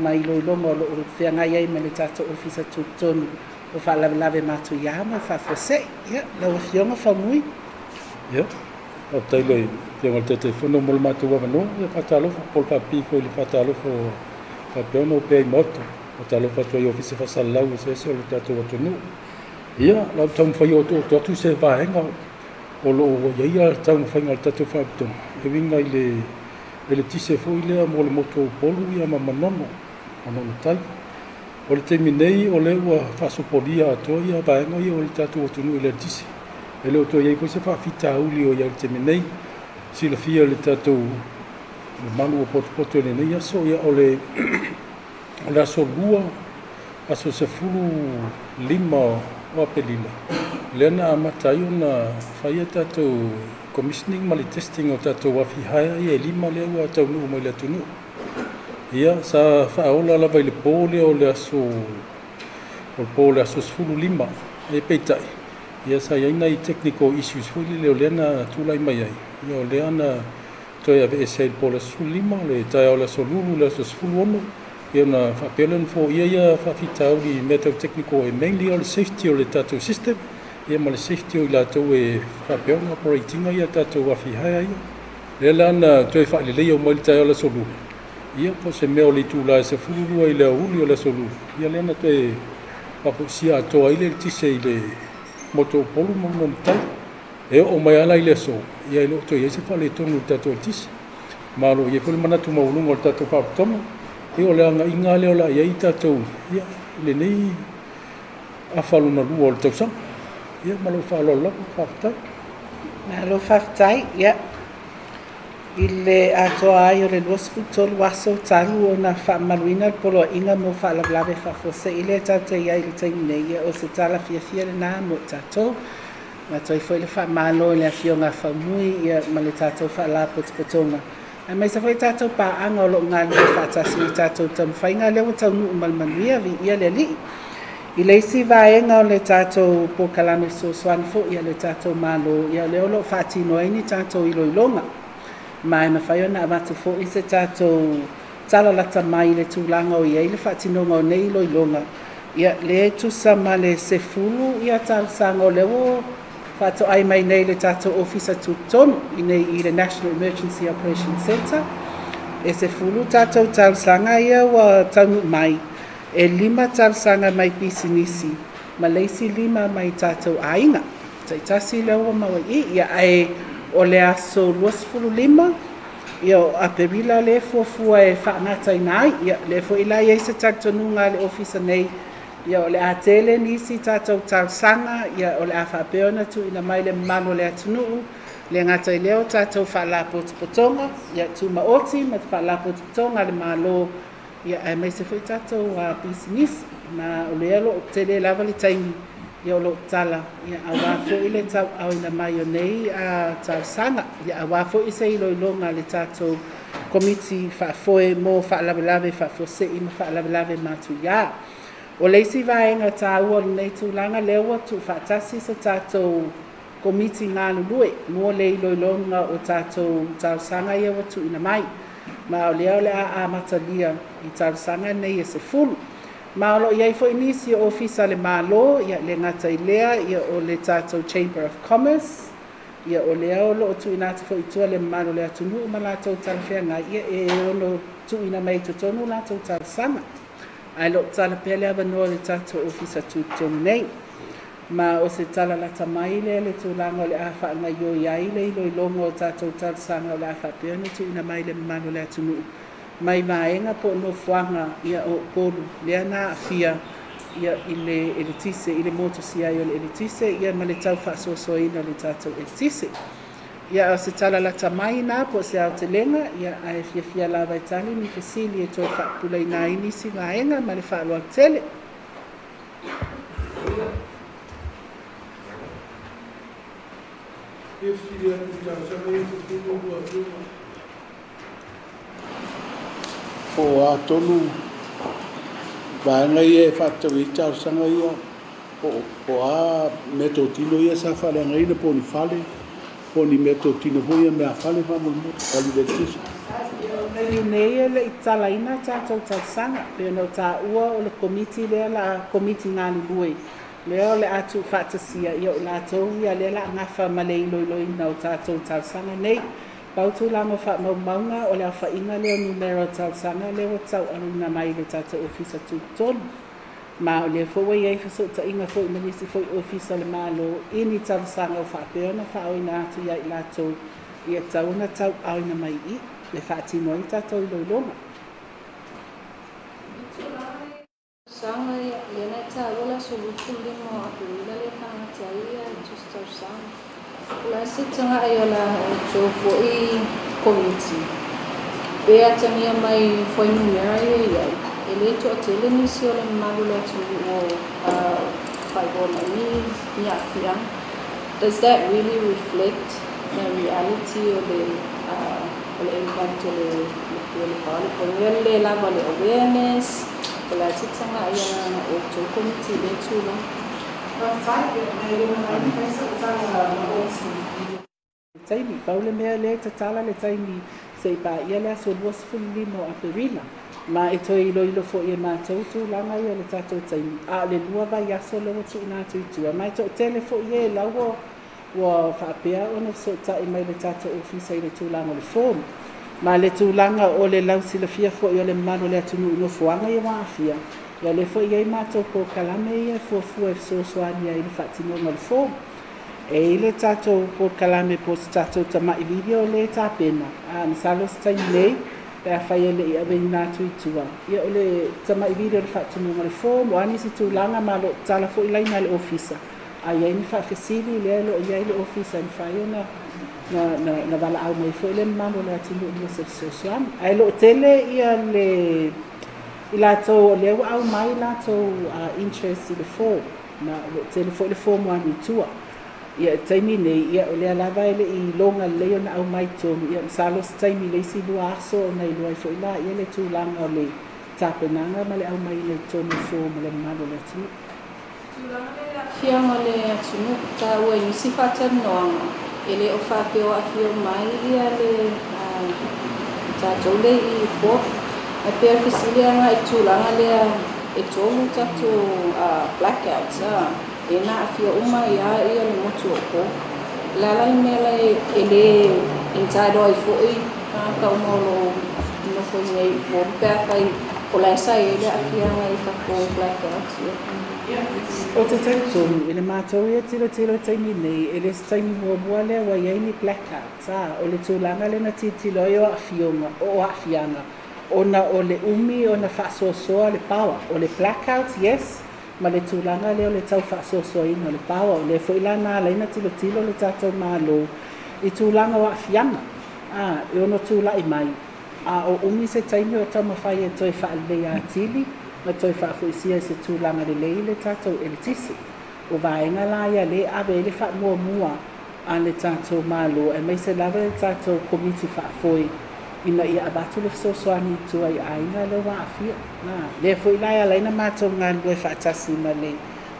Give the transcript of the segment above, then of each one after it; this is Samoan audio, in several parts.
Ma iloiloga o loo feagai ai ma le tatou Ofisa Tutotonu o Faalavelave Matuia ma Faafuasei. Ia, lau Afioga Faumui. Ia, faafetai i le Afioga i le Taitaifono mo le matou avanoa. Ia, faatalofa po o le faapipii foi i le faatalofa ua faapea ona opea i Maota. Faatalofa atu ai i Ofisa Faasalalau eseese o le tatou atunuu. Ia, o le a ou taumafai e otooto atu se vaega o lo o i ai taumafaiga a le tatou Faalapotopotoga e uiga i le eletise foi lea mo le motu o Upolu ia ma Manono, Manono Tai. O le taimi nei o lea ua faasopolia atoa ia vaega ia o le tatou atunuu i le eletise. E le o toe i ai foi se faafitauli o i ai i le taimi nei. Silafia e le tatou mamalu o potopoto i lenei aso, ia o le aso 2, aso 15 o Aperila, lea na amata ai ona fai a tatou commissioning ma le testing o tatou afi hire ia e 5 lea ua taunuu mai le atunuu. Ia, sa faaola lava i le po lea o le aso, o le po o le aso 15, e peitai, ia sa i ai nai technical issues foi lele o lea na tulai mai ai, ia o lea na toe aveese ai i le po o le aso 15, le taeao o le aso Lulu, le aso 16, ia ona faapea lea ona foia ia faafitauli i mea tau technical e mainly o le safety o le tatou system, ia ma le safety o i latou e faapea ona operate ina ia tatou afi hire ia. Lea la na toe faaleleia uma mai le taeao o le aso Lulu, ia po o se mea o le itula e 12 i le aoauli o le aso Lulu, ia lea na toe faafoisia atoa ai le eletise i le motu o Upolu ma Manono Tai. E oo mai lava la i le aso, ia e le o toe i ai se faaletonu i le tatou eletise. Ma o lo o i ai foi le manatu maualuga o le tatou Faalapotopotoga, ia o le agaiga lea o le a i ai tatou ia, i lenei afa lona lua o le tausaga. Ia, ma lou faaaloalo lava, faafetai. Malo faafetai. Ia, i le atoa ai o le 23 aso talu ona faamamaluina le Poloaiga mo Faalavelave Faafuasei lea tatou te i ai i le taimi nei, ia o se tala fiafia lena mo tatou. Matou ai foi le faamalo i le Afioga Faumui, ia, ma le tatou Faalapotopotoga, aemaise foi tatou paaga o loo galulue faatasi i tatou taumafaiga lea ua taunuu ma le manuia, viia le Alii. I le isi vaega o le tatou polokalame fesoasoani foi a le tatou Malo, ia lea o loo faatino ai ni tatou iloiloga, ma e mafai ona avatu foi se tatou tala lata mai i le tulaga o i ai le faatinoga o nei iloiloga. Ia, lea e tusa ma le 10 ia talosaga o lea ua faatoai mai nei le tatou Ofisa Tutotonu i nei i le National Emergency Operations Centre. E 10 tatou talosaga ia ua taunuu mai, e 5 talosaga mai pisinisi ma le isi 5 mai tatou aiga taitasi lea ua maua i i. Ia, ae o le aso 25 ia o Aperila lea fuafua e faagataina ai. Ia, lea foi la i ai se talitonuga a le ofisa nei, ia o le a tele nisi tatou talosaga, ia o le a faapea ona tuuina mai le mamalu o le atunuu, le gata i lea o tatou faalapotopotoga, ia tumaoti ma faalapotopotoga a le Malo, ia aemaise foi tatou pisinisi. Ma o lea o loo tele lava le taimi, ia o loo tala, ia aua foi le tauaaoina mai o nei talosaga, ia aua foi se iloiloga a le tatou Komiti Faafoe mo Faalavelave Faafuasei ma Faalavelave Matuia. O le isi vaega taua o lenei tulaga lea ua tuufaatasi se tatou Komiti galulue mo le iloiloga o tatou talosaga ia ua tuuina mai, ma o lea o le a amatalia i talosaga nei e 10. Ma o loo i ai foi nisi o ofisa le Malo, ia le gata i lea, ia o le tatou Chamber of Commerce, ia o lea o loo tuuina atu foi i tua le mamalu o le atunuu ma latou talafeagai, ia e ono tuuina mai i totonu latou talosaga. Ae loo tala pea le avanoa o le tatou Ofisa Tutotonu nei. Ma o se tala lata mai lea le tulaga o le a faagaioi ai le iloiloga o tatou talosaga o le a faapea ona tuuina mai le mamalu o le atunuu mai vaega po o nofoaga ia o Upolu lea na aafia ia i le eletise, i le motusia ai o le eletise, ia ma le tau faasoasoaina o le tatou eletise. Ia, o se tala lata mai na po o se aotelega, ia ae fiafia lava e tali ni fesili e toe faapupulaina ai nisi vaega, ma le faaaloalo tele. Po o a tonu vaega ia e faatatau i ai talosaga ia, po o a meatotino ia sa faaleagaina, po o ni fale, po o ni meatotino foi ia meafale faamolemole, tali le eletise. Taimi nei e le'i tatalaina tatou talosaga pei ona taua o le Komiti lea la Komiti galulue lea o le a tuufaatasia ia o latou ia lea la gafa ma le iloiloina o tatou talosaga nei. Pau tulaga o faamaumauga o le aofaiga lea o numera o talosaga lea ua taualuina mai le tatou Ofisa Tutotonu ma o lea foi ua iai fesootaiga foi ma nisi foi ofisa o le Malo i ni talosaga o faapea ona faaoina atu ia i latou ia tau ona tauaoina mai i le faatino ai tatou iloiloga. Tausaga lea na taua le aso 25 o Aperila le faagata ai ia tusi tausaga. O le a se taga'i o la outou fo'i Komiti pe atagia mai fuainumera ia i ai e lē to'atele nisi o le mamalu o le atunuu o faaigoa mai ni aafiaga. Does that really reflect the reality o le impact o le power le ponia le lava le awareness? O le a se taga'i a outou Komiti i lea tulaga? Faafetai, mai le mafai fai sau tala maoti taimi. Pau le mea lea e tatala le taimi se'i paia le aso 25 o Aperila ma e toe iloilo fo'i e matou tulaga ia o le tatou taimi, a o le 2 vaiaso lea ua tuuina atu i tua ma e to'atele fo'i e lau ua faapea ona fesoota'i mai le tatou ofisa i le tulaga o le form ma le tulaga o le lausilafia fo'i o le mamalu o le atunuu i nofoaga ia ua aafia. Ia lea foi iai matou polokalame ia e fuafua e fesoasoani ai i le faatinoga o le form. E i le tatou polokalame po o se tatou tama'i video lea e tapena a masalo se taimi nei pe afai e le'i aveina atu i tua ia o le tama'i video o le faatinoga o le form o a nisi tulaga ma loo tatala fo'i laina a le ofisa a iai ni faafesili lea lo iai le ofisa e mafai ona na valaau mai foi le mamalu o le atunuu mo se fesoasoani. Ae loo tele ia le i latou o lea ua au mai latou interest i le form ma o loo tele foi le form ua alu i tua ia taimi nei. Ia o lea lava e le'i iloga lelei ona au mai tonu. Ia masalo se taimi le isi 2 aso ona iloa ai foi la ia le tulaga o le tapenaga ma le aumaina i totonu o form o le mamalu o le atunuu. Tulaga le aafiaga o le atunuu taua i nisi faatalanoaga e lē o faapea o aafia mai ia le tatou le i port ae pei o le fesili aga i tulaga lea e tolu tatou blackouts a e na aafia uma ia ia le motu o Upolu. Le ala le mea la e lē entitle ai fo'i tagata uma o loo nofo i Upolu pe afai o la e sa iai le aafiaga i tatou blackouts ia? O te talitonu i le matou ia tilotilo i taimi nei e le se taimi muamua lea ua iai ni blackouts a o le tulaga lea na tilotilo ai o aafioga o aafiaga ona o le umi ona faasoasoa le power o le blackout, yes, ma le tulaga lea o le tau faasoasoaina o le power. O lea foi la na alaina tilotilo le tatou Malo i tulaga o aafiaga a e ono tula'i mai a o umi se taimi o taumafai e toe faaleleia atili ma toe faafoisia i se tulaga lelei le tatou eletise. O vaega la ia lē ave ai le faamuamua a le tatou Malo aemaise lava le tatou Komiti faafoe ina ia avatu le fesoasoani i tua i aiga lea ua aafia na lea foi la e alaina matou galulue faatasi ma le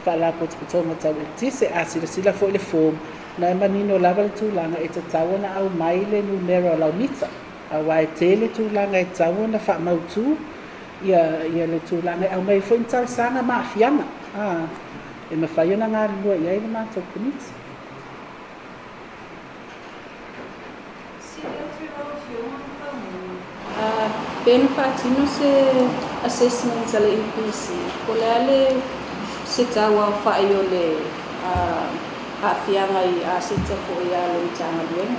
Faalapotopotoga Tau Eletise. A silasila foi le form na e manino lava le tulaga e tatau ona au mai le numera o lau mita auā e tele tulaga e tatau ona faamautū ia le tulaga e aumai foi ni talosaga ma aafiaga a e mafai ona galulue i ai le matou Komiti. Sili atu i lau afioga pe na faatino se assessment a le EPC po le a le se tau aofa'i o le aafiaga i aseta fo'i a le Matagaluega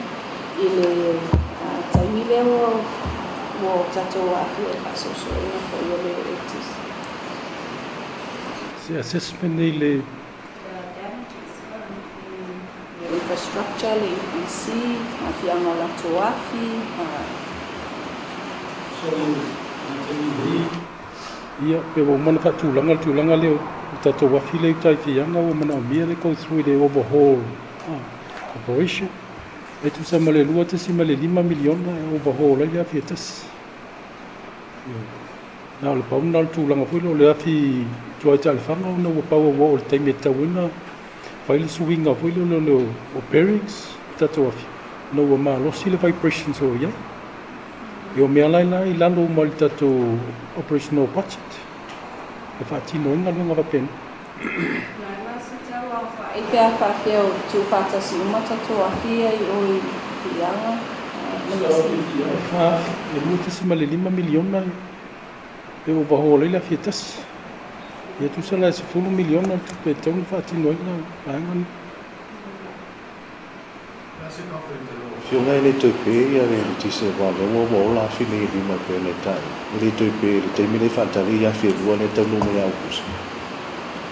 i le taimi lea ua tatou aafia i faasoasoaina fo'i o le eletise? Se assessment nei le Infrastructure le EPC, aafiaga o latou afi. So ia pe ua uma ona faatulaga le tulaga lea o tatou afi lea i uta i Fiaga ua manaomia le go through i le overhaul operation e tusa ma le 2.5 miliona e overhaul ai le afi e tasi. Na o le pau na o le tulaga foi lea o le afi tuai taalofaga ona ua pau ua oo i le taimi e tatau ona fai le suiga foi lea o bearings tatou afi ona ua malosi le vibrations o i ai. E o mea lai la i lalo ma le tatou operational budget e faatinoina luga faapena. I pe a faapea o tuufaatasi uma tatou afia i o i Fiaga. Fa e 2.5 miliona e overhaul ai le afi e tasi. Ia tusa la e 10 miliona le tupe e tatau ona faatinoina vaega nei. Fioga e le toe pe ia le eletise ua lea ua ola afi nei e lima e pei ona e taua. E le toe pe i le taimi lea faatali afi e lua lea e taunuu mai ia Aukuso.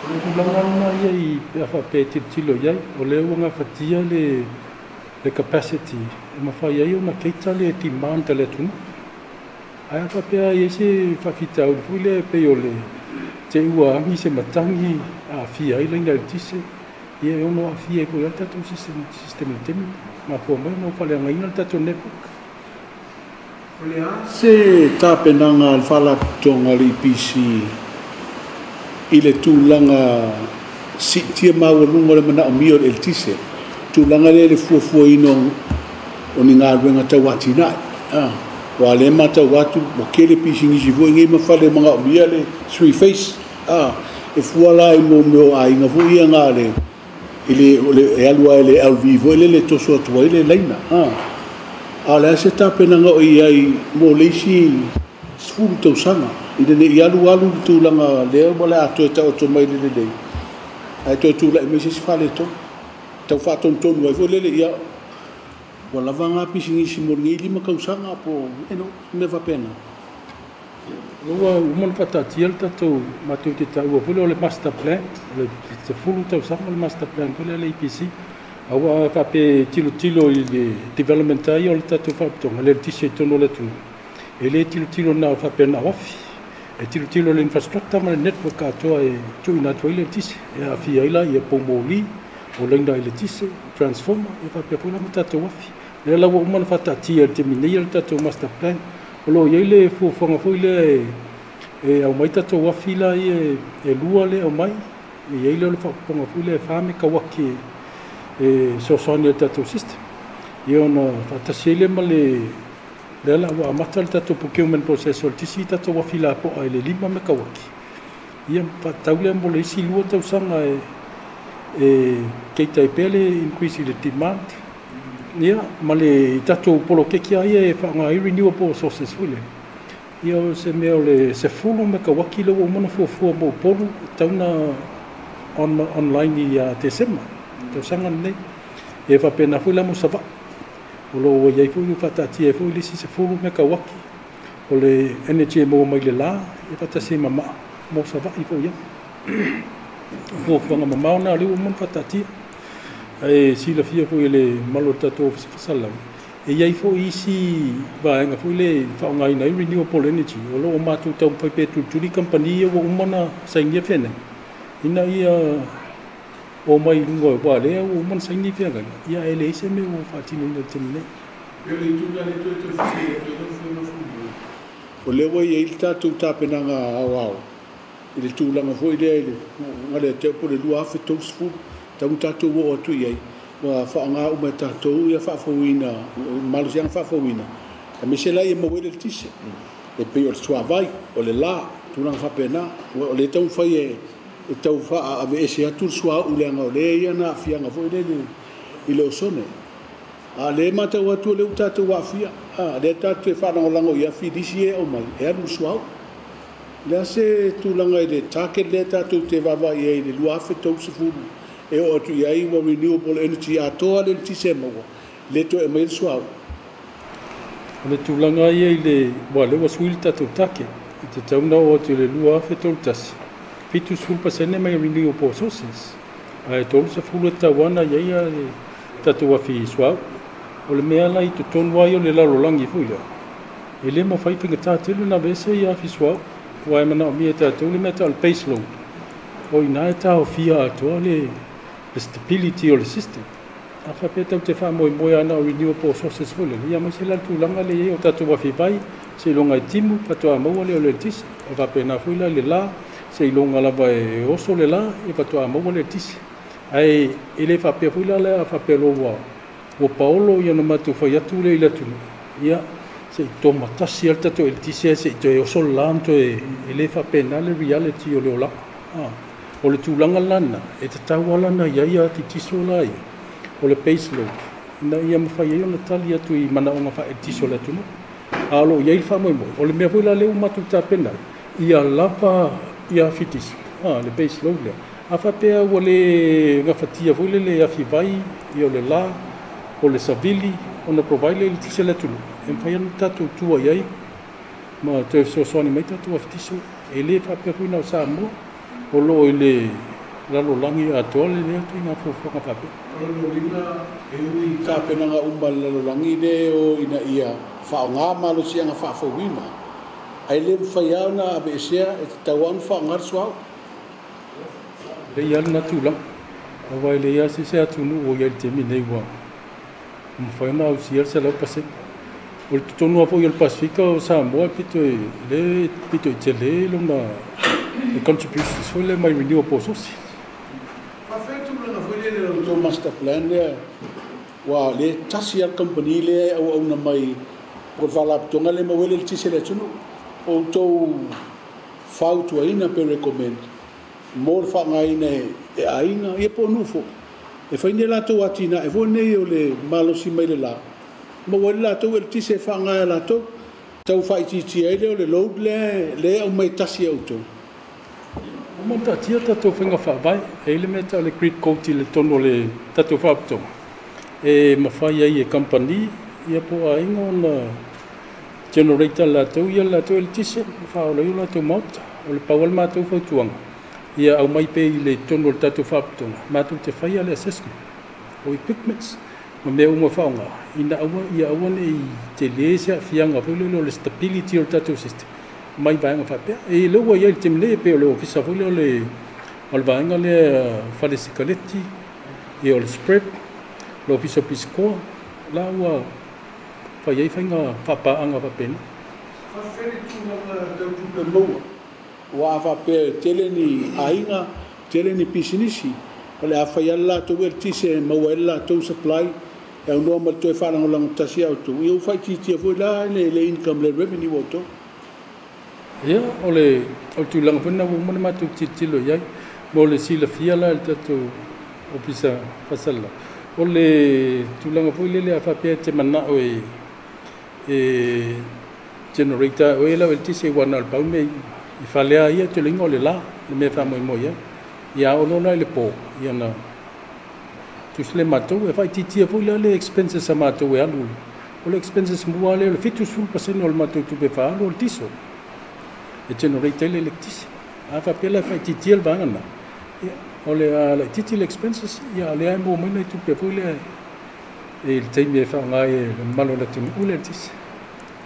O le tulaga lena ia i pe a faapea e tilotilo i ai, o lea ua gafatia le capacity e mafai ai ona cater le demand a le atunuu. Ae a faapea e i ai se faafitauli foi lea pei o le te i ua agi se matagi aafia ai laina eletise, ia e ono aafia ai foi lava le tatou system i le taimi mafua mai ona faaleagaina le tatou network. O le a se tapenaga a le Faalapotopotoga a le EPC i le tulaga siitia maualuga o le manaomia o le eletise, tulaga lea i le fuafuaina o ni galuega tau atinae? Aua lea e matau atu ua tele pisinisi foi nei ma fale manaomia le three phase. E fua la i mea o aiga foi ia na le i le e alu ai le LV foi lele e toso atu ai le laina. A o le a se tapenaga o i ai mo le isi 10 tausaga ina ne i alu alu le tulaga lea ua le atoa e taoto mai le lelei ae toe tulai mai se isi faaletonu tau faatonutonu ai foi lele ia ua lava ngā pisinisi mo lenei 5 tausaga po eno mea faapena? Ua uma ona faataatia le tatou matou te taua foi lea o le master plan, le 10 tausaga le master plan foi lea a le EPC. Aua faapea e tilotilo i le development ai o le tatou faalapotopotoga le eletise i totonu o le atunuu. E le tilotilo na o faapea na o afi. E tilotilo i le infrastructure ma le network atoa e tuuina atu ai le eletise. E aafia ai la ia poumoli, o laina eletise, transformer, e faapea foi la ma tatou afi. Lea la ua uma ona faataatia i le taimi nei le tatou master plan. O lo o i ai le fuafuaga foi lea e aumai tatou afi la ia e lua lea aumai. E i ai lea o le faaopoopoga foi lea e 4 mekauaki e fesoasoani i le tatou system. Ia ona faatasi ai lea ma le lea la ua amata le tatou procurement process o le tisi tatou afi lapoa i le 5 mekauaki. Ia faatatau lea mo le isi 2 tausaga e cater ai pea le increase i le demand. Ia ma le tatou poloketi lava ia e faaaoga ai renewable sources foi lea. Ia o se mea o le 10 mekauaki lea ua uma ona fuafua mo Upolu e tatau ona online ia Tesema tausaga lenei. E faapena foi la mo Savaii. O lo o ua i ai foi ua faataatia ai foi le isi 10 mekauaki o le energy e maua mai le la e faatasi ai ma maa mo Savaii foi ia. O fuafuaga mamao na o lea ua uma ona faataatia. Ae silafia foi e le mamalu o le tatou Ofisa Faasalalau, e i ai foi isi vaega foi lea e faaaogaina ai renewable energy. O lo o matou taumafai pea e tulituli kamupani ia ua uma ona sainia feagaiga ina ia omai i luga aua lea ua uma ona saini feagaiga, ia ae leai se mea ua faatinoina i le taimi nei. E le itu lea le toe toe fesili atu ai lau Afioga Fuaimea. O lea ua i ai le tatou tapenaga aoao i le tulaga foi lea i le ga le te po le 2030 tau tatou oo atu i ai ua faaaoga uma e tatou ia faafouina malosiaga faafouina aemaise la ia maua ai le eletise e pei o le suavai o le la tulaga faapena. O lea taumafai e tau faaavese atu le suauu leaga o lea ia na aafiaga foi lele i le osone. A lea matau atu o lea ua tatou aafia a lea tatou te faalagolago i afi lisi e aumai e alu le suauu. Le a se tulaga i le target lea tatou te vaavaai ai i le 2030 e oo atu i ai ua renewable energy atoa le eletise e maua le toe aumai le suauu? O le tulaga ia i le ua lea ua sui le tatou target e tatau ona oo atu i le 2031 70% mai renewable sources ae 30 e tatau ona i ai le tatou afi suauu. O le mea la i totonu ai o le lalolagi foi lea e le mafai faigata tele ona aveese ia afi suauu aua e manaomia e tatou le mea tau o le base load o i ina e taofia atoa le stability o le system. A faapea tatou te faamoemoe lava na o renewable sources foi lele, ia aemaise la le tulaga lea e i ai o tatou afi vai seiloga e timu faatoa maua lea o le eletise. E faapena foi la le la seiloga lava e oso le la e faatoa maua le eletise. Ae e le faapea foi la lea a faapea loa ua paolo ia ona matou fai atu lea i le atunuu ia Se'i tomatasi ai le tatou eletise ae se'i toe oso le la ma toe e lē faapena le reality o le olaga. O le tulaga lana e tatau lava lana i ai afi tiso la ia o le base load ina ia mafai ai ona tali atu i manaoga faaeletise o le atunuu. A o loo i ai le faamoemoe o le mea foi la lea ua matou tapena ai ia lava ia afi tiso le base load lea. A faapea ua lē gafatia foi lele afi vai ia o le la o le savili ona provide le eletise le atunuu e mafai ona tatou tua i ai ma toe fesoasoani mai tatou afi tiso. E lē faapea foi na o Samoa, o loo i le lalolagi atoa lelei atu i fuafuaga faapea. O lona uiga e ui tapenaga uma le lalolagi le o ina ia faaaoga malosiaga faafouina ae le mafai lava ona aveesea e tatau lava ona faaaoga le suauu. Lei lava lena tulaga aua e leai lava se isi atunuu o i ai i le taimi nei ua mafai ona ausia le 100%. O le totonu lava foi o le Pasefika o Samoa e pito le pito i tele lona le contributions foi lea mai renewable sources. Faafetai tulaga foi lele o le tou master plan lea ua le tasi lava le kamupani lea e auauna mai po o le faalapotopotoga lea e maua ai le eletise i le atunuu. O outou fautuaina pe recommend mo le faaaogaina e aiga ia po o nuu foi e fai ni a latou atinae foi nei o le malosi mai le la maua ai le latou eletise e faaaoga e latou tau faaitiitia ai lea o le load lea e aumai tasi e outou. Ua uma ona taatia tatou faiga faavae e i ai le mea tau o le grid code i le totonu o le tatou faalapotopotoga e mafai ai e kamupani ia po o aiga ona generate latou ia le latou eletise ma faaola ai o latou maota. O le pau o le matou fautuaga ia aumai pea i le totonu o le tatou faalapotopotoga matou te faia le assessment o equipments ma mea uma faaaoga ina aua ia aua nei tele se aafiaga foi lele o le stability o le tatou system mai vaega faapea. E lea ua i ai i le taimi nei e pei o le ofisa foi lea o le vaega lea fale sikaleti ia o le spread le ofisa o pisikoa la ua fai ai faiga faapaaga faapena. Faafetai le tulaga tau tupe maua ua a faapea e tele ni aiga tele ni pisinisi o le a fai lava le latou eletise e maua ai le latou supply e aunoa ma le toe faalagolago tasi ia outou ia ua faaitiitia foi la le income le revenue a outou. Ia o le tulaga foi lena ua uma ona matou tilotilo i ai mo le silafia la e le tatou ofisa faasalalau. O le tulaga foi lele a faapea e te manao e generate oe lau eletise ua na o le pau le mea i falea ia tulaga o le la le mea e faamoemoe i ai. Ia a oo loa la i le po ia ona tusi le matou e faaitiitia foi la le expenses a matou e alu. O le expenses mua lea o le 70% o le matou tupe faaalu o le diesel e generate ai le eletise. A faapea la e faaitiitia le vaega lena ia o le a laitiiti le expenses ia o lea e maua mai nai tupe foi lea i le taimi e faaaoga ai e le mamalu o le atunuu le eletise.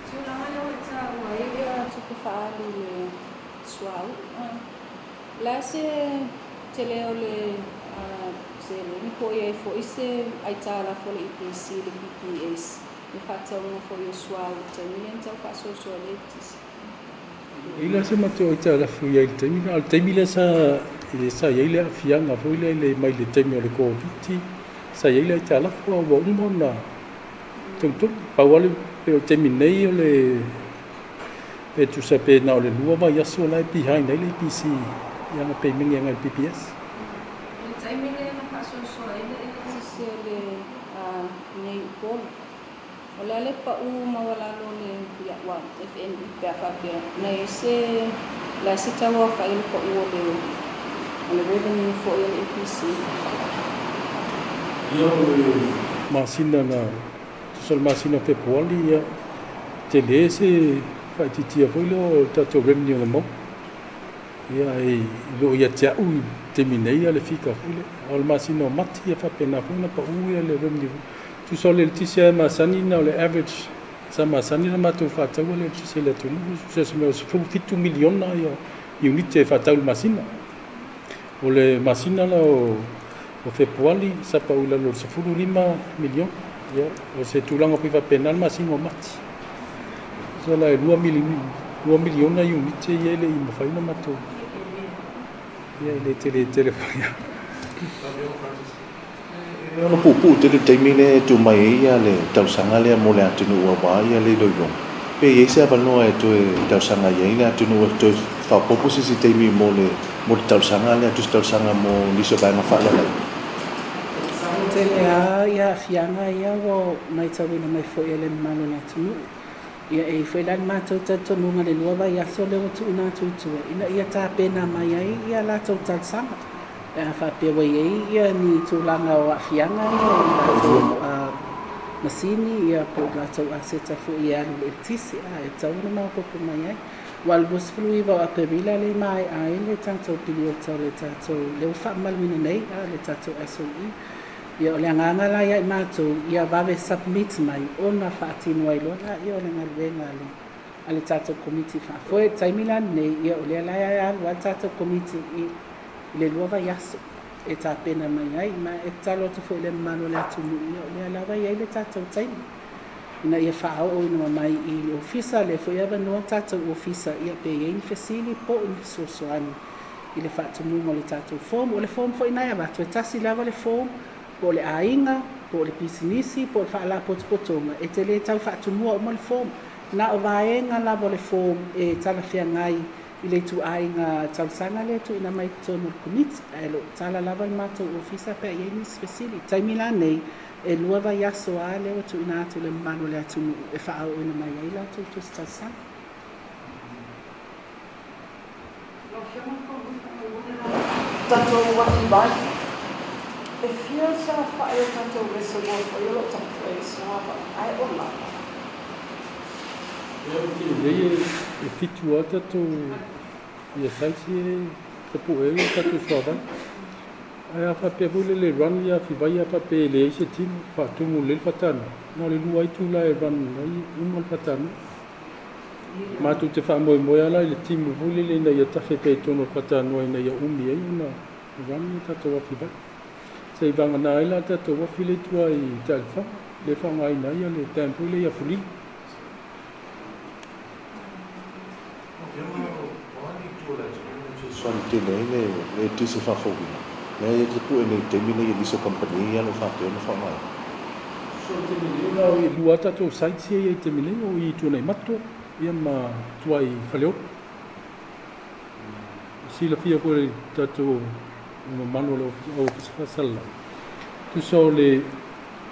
Tulaga lea ua taua ai ia tupe faaalu i le suauu. La se tele o le seleni po o i ai foi se aitalafu a le EPC le PPS le faatauga foi o suauu i le taimi lea na tau faasoasoa ai le eletise. E i ai se matou aitalafu i ai i le taimi lena. O le taimi lea sa i ai le aafiaga foi lea mai le taimi o le Koviti sa i ai le aitalafu a ua uma ona togitogi. Pau lava le pei o le taimi nei o le pe tusa pe na o le 2 vaiaso la e behind ai le EPC i ana payment agai i le PPS. O le taimi lea na faasoasoa ai le eletise o le nei Upolu. O le a le pau maualalo o le ia, ua FNB pe a faapea na i ai se la se tauaofai o le pau o le revenue foi o le EPC. Ia o le masina na tusa o le masina o Fepuari ia tele se faaitiitia foi lea o le tatou revenue na maua. Ia e loo ia te au i le taimi nei ia le fika foi lea. O le masina o Mati ia faapena foi ona pau ia le revenue. Tusa o le eletise e masani na o le average sa masani na matou faataua le eletise i le atunuu tusa se mea o 17 miliona ia iunite e faatau i le masina. O le masina la o Fepuari sa pau i lalo o le 15 miliona. Ia o se tulaga foi faapena le masina o Mati. So la e 2 miliona iunite ia e le i mafai ona matou. Ia e le tele tele foi. E ono puupuu tele taimi lea e tu mai ai ia le tausaga lea mo le atunuu auā ia le iloiloga. Pe i ai se avanoa e toe talosaga ai ai le atunuu e toe faaopoopo se isi taimi mo le mo le talosaga lea tusi talosaga mo nisi o vaega faalalai. Tele lava ia aafiaga ia ua matauina mai foi e le mamalu o le atunuu. Ia e i ai foi la le matou talitonuga i le 2 vaiaso lea ua tuuina atu i tua ina ia tapena mai ai ia latou talosaga pe a faapea ua i ai ia ni tulaga o aafiaga ia i latou masini ia po o latou aseta foi e alu i le eletise a e tatau ona maopoopo mai ai. Aua o le 29 o Aperila lea e maea ai le tatou piliota o le tatou lea ua faamamaluina nei a le tatou SOE. Ia o le agaga la ia i matou ia vave submit mai ona faatino ai loa laia o le galuega a le tatou Komiti Faafoe. I le taimi la lenei ia o lea la e alu lava le tatou Komiti i le 2 vaiaso e tapena mai ai. Ma e tatalo atu foi i le mamalu o le atunuu, ia o lea lava e i ai le tatou taimi ina ia faaooina mai i le ofisa. Lea foi e avanoa le tatou ofisa ia pe i ai ni fesili po o ni fesoasoani i le faatumuga o le tatou form. O le form foi lena e avatu, e tasi lava le form, po o le aiga, po o le pisinisi, po o le faalapotopotoga, e te le tau faatumua uma le form. Na o vaega lava o le form e talafeagai i le ituaiga talosaga lea e tuuina mai i totonu o le Komiti, ae o lo o tala lava le matou ofisa pe a i ai nisi fesili. I le taimi la nei, e 2 vaiaso lava lea ua tuuina atu i le mamalu o le atunuu e faaooina mai ai latou tusi talosaga. Lau Afioga i le Fofoga Fetalai, tatou afi vai, e fia saofai o tatou reservoir foi o lo o tapu'e i le suavai, ae o lava. Ia, ou te lelei e 7 lava tatou ia sites ia e tapu'e ai tatou suavai. Ae a faapea foi lele run ia afi vai a faapea e leai se tino, faatumu lelei le faatanoa, na o le 2 itula e run ai uma le faatanoa. Matou te faamoemoe lava la i le timu foi lele ina ia tafe pea i totonu o le faatanoa ina ia umi ai ona run ia tatou afi vai. Se i vagana ai la tatou afi lea i tua i Taelefaga, lea e faaaogaina ai le dam foi lea i Afulili. Fesoasoani tele ai le eletise faafouina lea e tapu'e nei i le taimi nei e nisi o kamupani ia o lo o faapea ona faaaogaina. So i le taimi nei, na o e 2 tatou sites ia i le taimi nei, o i i Tuanaimato ia ma tua i Faleolo. Silafia foi e le tatou mamalu o le Ofisa Faasalalau, tusa o le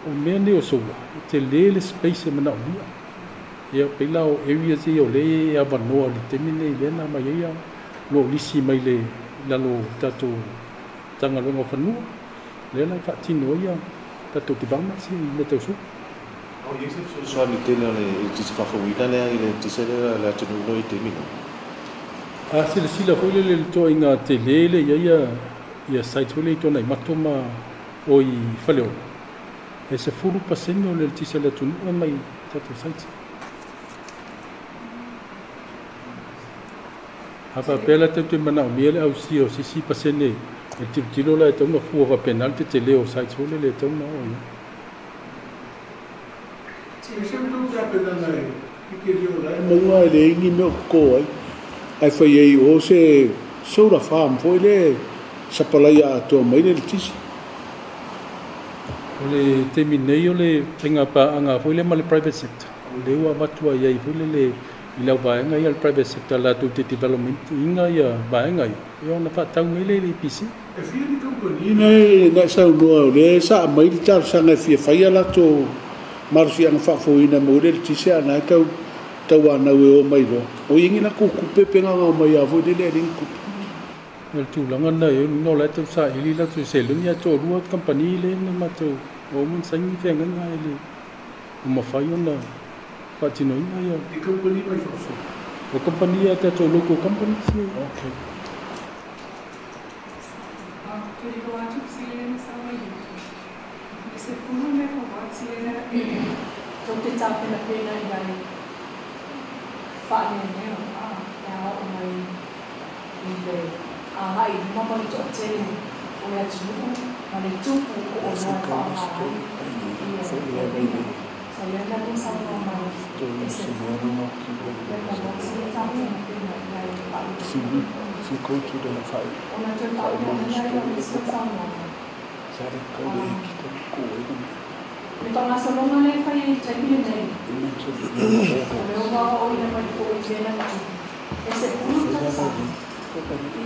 o mea nei o solar, e tele le space e manaomia. Ia pei la o areas ia o lea e avanoa i le taimi nei lea na aumai ai lo o lisi mai le lalo o tatou Matagaluega o Fanua, lea la e faatino ai tatou developments ia i mea tau solar. O i ai se fesoasoani tele o le eletise faafouina lea i le eletise lea a le atunuu lo i taimi nei? A silasila foi lele i le toaiga tele le i ai ia sites foi lea i Tuanaimato ma o i Faleolo, e 10% o le eletise a le atunuu e mai tatou sites. A faapea la tatou te manaomia le ausia o se isi pasene e tilotilo la e tatau ona fua faapena le tetele o sites foi lele e tatau ona oo i ai. E se tou tapenaga e tele o la e maua e leai ni mea o toto ai, ae fai ai o se solar farm foi le sapalaia atoa mai le eletise. O le taimi nei o le faiga paaga foi lea ma le private sector, o lea ua avatu ai foi lele i lau vaega ia le private sector latou te development ina ia vaega ia, ia ona faatau mai lea i le EPC. E fia ni kamupani na e saunoa o lea sa aumai le talosaga e fia fai a latou malosiaga faafouina mo le eletise a na e tau tauanau e o mai loa. O i ai ni latou tupe pe gaga mai lava foi lele e leai ni tupe. O le tulaga lena e ona o la e tau saili latou seleni ae toalua kamupani lea na matou ua uma ona saini feagaiga e le ua mafai ona faatinoina ia. Ni kamupani mai fafo? O kamupani a tatou local companies ia. Okay. Tulilo atu fesili na sa mai i se 10 megawatts lea e tou te tapenapena i ai faaneanea e ao'o mai i le agai i luma ma le to'atele o le atunuu ma le tupu o oloa e faaaoga ai ia sa lea la lea saunoa mai e 10 megawatts lea tapenapena i ai faaneanea ona toe faaopoopo ai o nisi o saunoaga. Le faagasologa lea e fai ai i taimi lenei, o le ua aoaoina mai foi i mea na tupu, e 10 tausaga.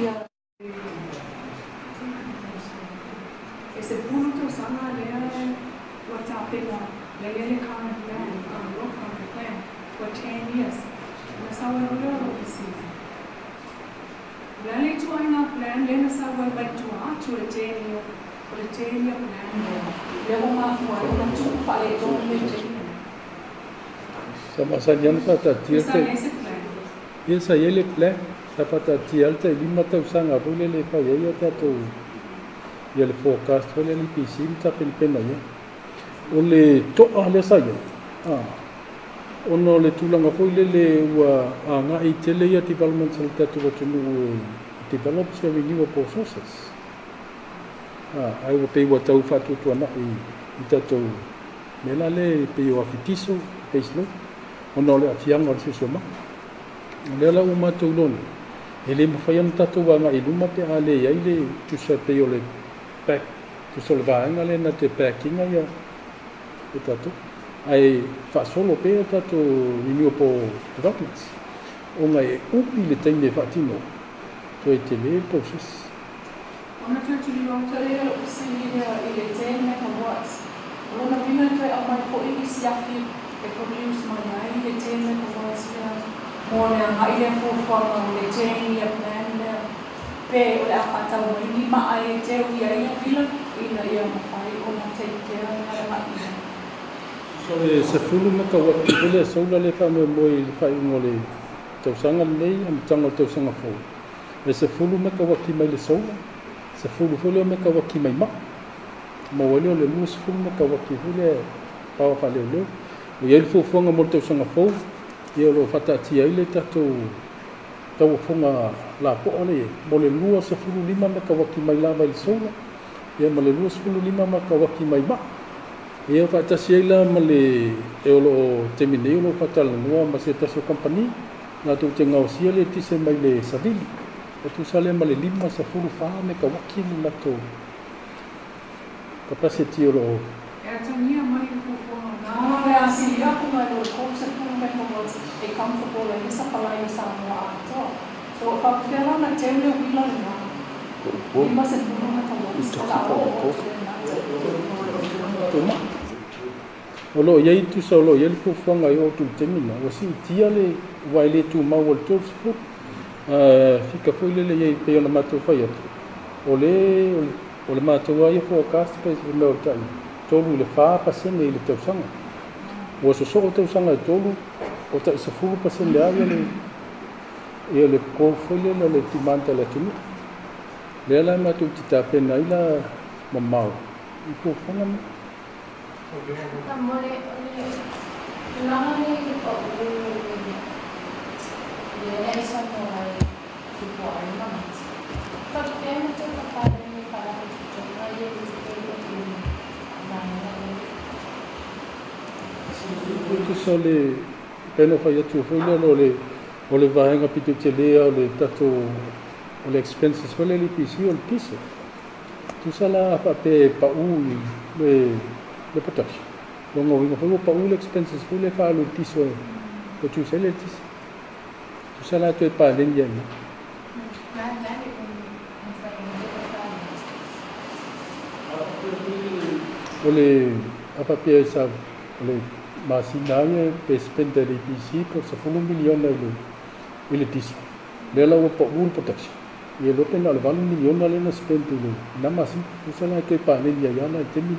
Ia. E 10 tausaga lea ua tapena, lea e i ai le current plan, your current plan for 10 years. Ona sau ai loa lea o lou fesili. O le a le ituaiga plan lea na sau ai mai tua atu o le 10 year, o le 10 year plan lea, lea ua mafua ai ona tuu faaletonu le taimi lenei? Sa masani lava ona faataatia Sa i ai se plan? Ia, sa i ai le plan. Sa faataatia lava le tai 5 tausaga foi lele e fai ai a tatou ia le forecast foi lea a le EPC ma tapenapena i ai. O le to'a lea sa i ai, ona o le tulaga foi lele ua agai tele ia developments a le tatou atunuu e develop se renewable sources. Ae ua pei ua tau faatuatuanai i tatou mea la lea e pei o afi diesel, base load, ona o le aafiaga o le siosiomaga. O lea la ua matou iloa nei, e le mafai ona tatou agai i luma pe a le i ai le tusa pei o le back, tusa o le vaega lea na te back ina ia tatou. Ae faasolo pea tatou renewable developments, ona e umi le taimi e faatino ai, toe tele le process. Ona toe tulilo atu ai lea o lou fesili lea i le 10 megawatts. O lona uiga e toe aumai foi nisi afi e produce mai ai le 10 megawatts lea mo le agai lea fuafuaga o le 10 year plan lea, pe o le a faatau mai ni maa e teu i ai ia uila ina ia mafai ona take care le agai i ai. So le 10 megawati foi lea solar lea e faamoemoe i le faaiuga o le tausaga lenei, amataga o le tausaga fou. E 10 megawati mai le solar, 10 foi lea megawati mai maa. Maua ai lea o le 20 megawati foi lea power faaleoleo. Ua i ai le fuafuaga mo le tausaga fou, ia o lo o faataatia ai le tatou tauofoga lapoa lea i ai, mo le 25 megawati mai lava i le solar, ia ma le 25 megawati mai maa. Ia faatasi ai la ma le e o lo o taimi nei o lo o faatalanoa ma se tasi o kamupani, latou te gaosia le eletise mai le savili. E tusa lea ma le 54 megawati le latou capacity o lo o. E atagia mai le fuafuaga na le asili atu nai lo le 30 megawatts e comfortable ai le sapalai o Samoa atoa. So e faapefea la ona teu le uila lena 50 megawatts o le a oo atu lena taimi. O lo o i ai tusa o lo o i ai le fuafuaga e oo atu i le taimi lena, ua siitia le aua e le tumau o le 30. Fika foi lele i ai pei ona matou fai atu, o le o le matou lava ia forecast pe se mea o le tai 3 i le 4% i le tausaga. Ua sosoo tausaga e 3, o tai 10% lava ia le ia le growth foi lele o le demand a le atunuu. Lea la matou te tapena ai la mamao i fuafuaga nei. Mo le tulaga lea i le pau lea e saunoa ai Tupuai ma Mati. Faapefea ona toe papalagi e faalapotopotoga ia i tupe o le vaega lea? Tusa o le pei ona fai atu foi lea o le vaega pito tele o le tatou o le expenses foi lea le EPC o le diesel. Tusa la a faapea e pau i le production, lona uiga foi ua pau le expenses foi lea e faaalu i le diesel e tusa ai le eletise. Tusa la toe paleni ai ina. O le a faapea e sa o le masina ia pe spend e le EPC po o le $10 miliona i le diesel. Lea la ua pau le production. Ia iloa pe na o le $8 miliona lea na spend i le na masina. Tusa la toe paleni ai lava la i le taimi.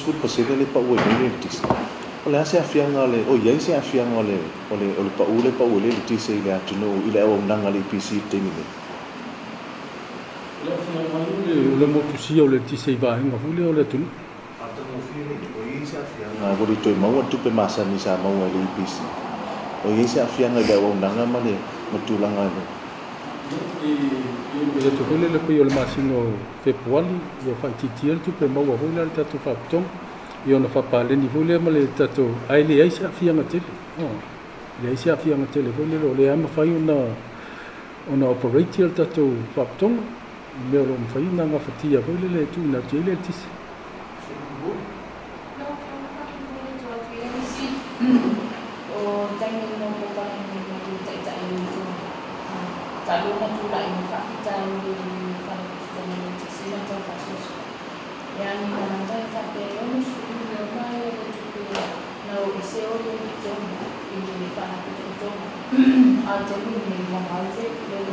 20% le pau ai nei le eletise. O le a se aafiaga o le o i ai se aafiaga o le o le o le pau le pau ai le eletise i le atunuu i le auaunaga a le EPC i le taimi nei? O le aafiaga ai o le motusia o le eletise i vaega foi lea o le atunuu. O i ai se aafiaga ua le toe maua le tupe masani sa maua e le EPC? O i ai se aafiaga i le auaunaga ma le ma tulaga e I atu foi lele pei o le masina o Fepuali, ia faaitiitia le tupe maua foi lea a le tatou faalapotopotoga, ia ona faapaleni foi lea ma le tatou, ae leai se aafiaga tele. Leai se aafiaga tele foi lele, o lea lava e mafai ona operate le tatou faalapotopotoga. I mea o loo mafai ona gafatia foi lele e tuuina atu ai le eletise. Lau Afioga faamolemole tuu atu i ai nisi o taimi mo polokalame mo le Taitai o le Itu Agai talu ona tulai mai faafitauli i le Faalapotopotoga o le Eletise ma le tau faasoasoa. Ia ni tagata e faapea e $60 miliona le tupe na o ese o le totonu i le Faalapotopotoga, a o le taimi lenei ua gau le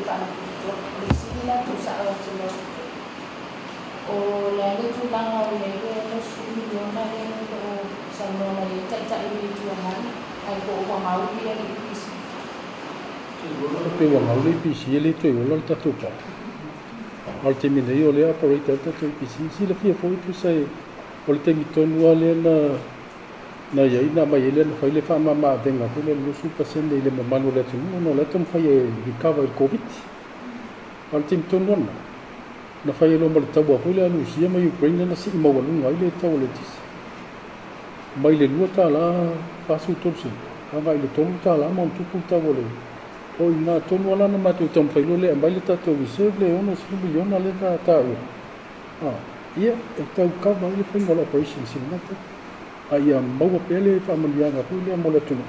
Faalapotopotoga. O le fesili la tuusao atu i lau Afioga, o le a le tulaga o i ai le $60 miliona lea o lo o saunoa mai ai le Taitai o le Itu Agai, ae po o ua gau le EPC? Pe ua gau le EPC e le toe ola le tatou power. A o le taimi nei o lea e operate ai le tatou EPC. Silafia foi tusa e o le taimi tonu lava lea na i ai na aumai ai lea na fai le faamama-avega foi lea i le 20% i le mamalu o le atunuu ona o la e taumafai e recover i le Koviti. A o le taimi tonu lava lena, na fai ai loa ma le taua foi lea a Rusia ma Ukraine lea na sii maualuga ai le tau o le eletise mai le $2.43 sene agai i le $3 ma ona tupu le tau o le o i ina tonu lava la na matou taumafai loa lea e aumai le tatou reserve le $60 miliona lea na taua ia e tau cover ai le faiga o le operations i lena taimi a ia maua pea le faamanuiaga foi lea mo le atunuu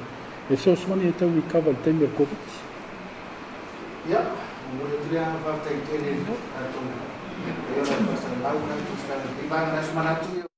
e fesoasoani e tau recover i le taimi o le Koviti. Ia, momoli atu le agaga faafetai tele i le tatou paia o le faasalalau na tusi tala lenei vaega i le aso manatu.